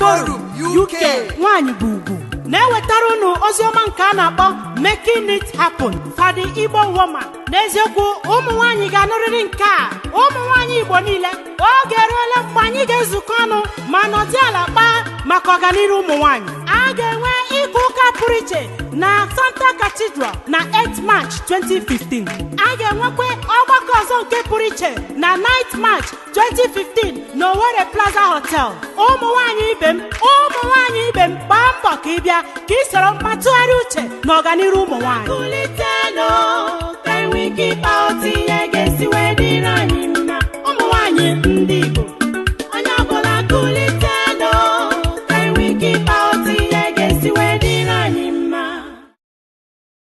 Forum UK. Nwaanyị bụ ugwu na-ewetara unu oziọma nke a na-akpọ Making It Happen for the Igbo Woman. N'eziokwu, ụmụ nwaanyị ga-anụrịrị nke a. Ụmụ nwaanyị Igbo niile, oge eruola mgbe anyị ga-ezukọ ọnụ ma nọdụ ala kpaa maka ọganiru ụmụ nwaanyị. A ga-enwe ịka ụka pụrụ iche na Santa Cathedral na 8 March 2015. A ga-enwekwa ọgbakọ ọzọ nke pụrụ iche na 9 March 2015 na Owerri Plaza Hotel. Ụmụ nwaanyị ibe m, ụmụ nwaanyị ibe m, gbaa mbọ ka ị bịa ka ị soro mkpatụgharị uche na ọganiru ụmụ nwaanyị. Kulitenụ ka enwe ike ịkpa otu ihe ga-esi wee dịrị anyị mma, ụmụ nwaanyị ndị